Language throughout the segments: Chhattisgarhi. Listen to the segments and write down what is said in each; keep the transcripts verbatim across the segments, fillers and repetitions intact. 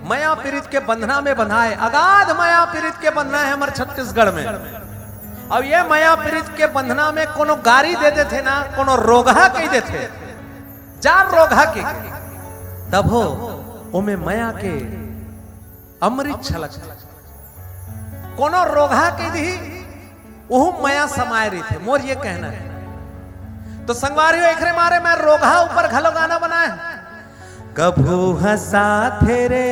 मया पीरित के बंधना में बंधाए, अगाध मया पीरित के बंधना हे हमर छत्तीसगढ़ में। अब ये मया पीरित के बंधना में कोनो गारी दे देथे ना, कोनो रोगहा कहि देथे, जा रोगहा के, तभो ओमे मया के अमृत छलक। कोनो रोगहा कहि दिही, ओहू मया समाय रहिथे, मोर ये कहना हे। तो संगवारी हो, एकरे मारे मैं रोगहा ऊपर घलो गाना बनाए हंव। कभू हंसाथे रे,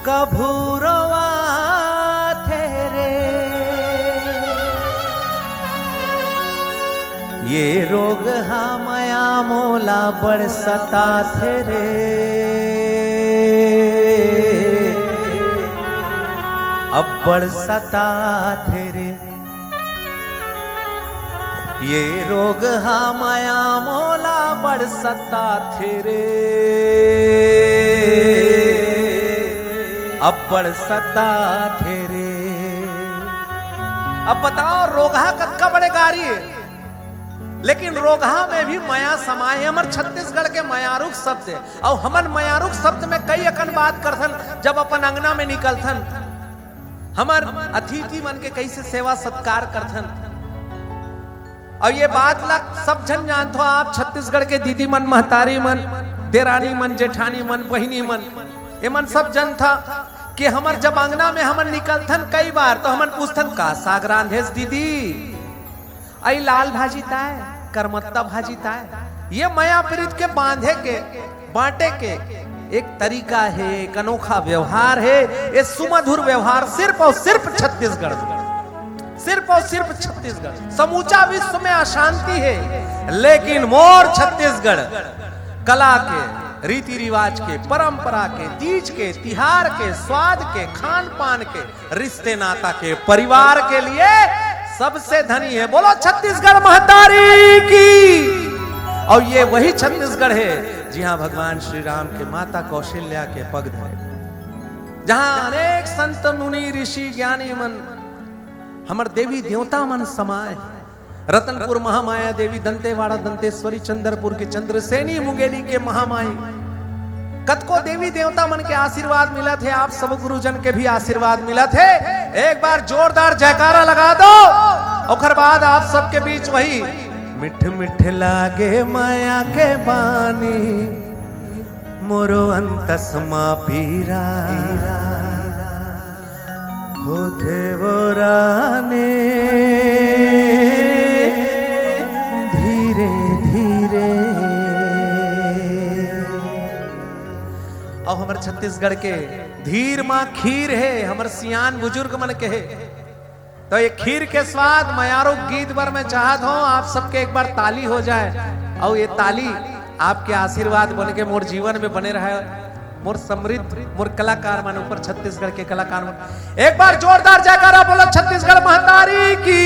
कभू रोवाथे रे, ये रोगहा मया मोला बड़ सताथे रे, अब्बड़ सताथे रे। ये रोगहा मया मोला बड़ सताथे रे, अब्बड़ सताथे रे। अब बताओ, रोगहा कतका बड़े गारी हे, लेकिन रोगहा में भी मया समाय हे। हमर छत्तीसगढ़ के मयारुक शब्द हे, अउ हमन मयारुक शब्द में कई अकन बात करथन, जब अपन अंगना में निकलथन, हमर अतिथि मन के कइसे सेवा सत्कार करथन। अउ ये बात ला सब झन जानथो, आप छत्तीसगढ़ के दीदी मन, महतारी मन, देरानी मन, जेठानी मन, बहिनी मन, ये मन सब जानथा कि हमर जब अंगना में हमन निकलथन कई बार, तो हमन पूछथन, "का साग रांधेस दीदी?" अई लाल भाजी ताय, करमत्ता भाजी ताय। ये मया पीरित के बांधे के, बांटे के एक तरीका हे, एक अनोखा व्यवहार हे। ये सुमधुर व्यवहार सिर्फ अउ सिर्फ छत्तीसगढ़ में, सिर्फ अउ सिर्फ छत्तीसगढ़। समूचा विश्व में अशांति हे, लेकिन मोर छत्तीसगढ़ कला के, रीति रिवाज के, परंपरा के, तीज के, तिहार के, स्वाद के, खान पान के, रिश्ते नाता के, परिवार के लिए सबसे धनी हे। बोलो छत्तीसगढ़ महतारी की। अउ ये वही छत्तीसगढ़ हे, जिहां भगवान श्री राम के माता कौशल्या के पग धरे, जहां अनेक संत मुनि ऋषि ज्ञानी मन, हमर देवी देवता मन समाय। रतनपुर महामाया देवी, दंतेवाड़ा दंतेश्वरी, चंद्रपुर के चंद्रसेनी, मुंगेली के महामाई, कतको देवी देवता मन के आशीर्वाद मिलत हे, आप सब गुरुजन के भी आशीर्वाद मिलत हे। एक बार जोरदार जयकारा लगा दो, ओकर बाद आप सबके बीच वही मिठ मिठ लागे मया के बानी, मोरो अंतस मा पीरा। होथे वो रानी धीरे धीरे। अउ हमर छत्तीसगढ़ के धीर मा खीर हे, हमर सियान बुजुर्ग मन के हे। तो ये खीर के स्वाद मयारू गीत बर मैं चाहत हूँ, आप सबके एक बार ताली हो जाए, अउ ये ताली आपके आशीर्वाद बन के मोर जीवन में बने रहे, मोर समृद्ध, मोर कलाकार मन ऊपर, छत्तीसगढ़ के कलाकार मन। एक बार जोरदार जयकारा बोलो छत्तीसगढ़ महतारी की।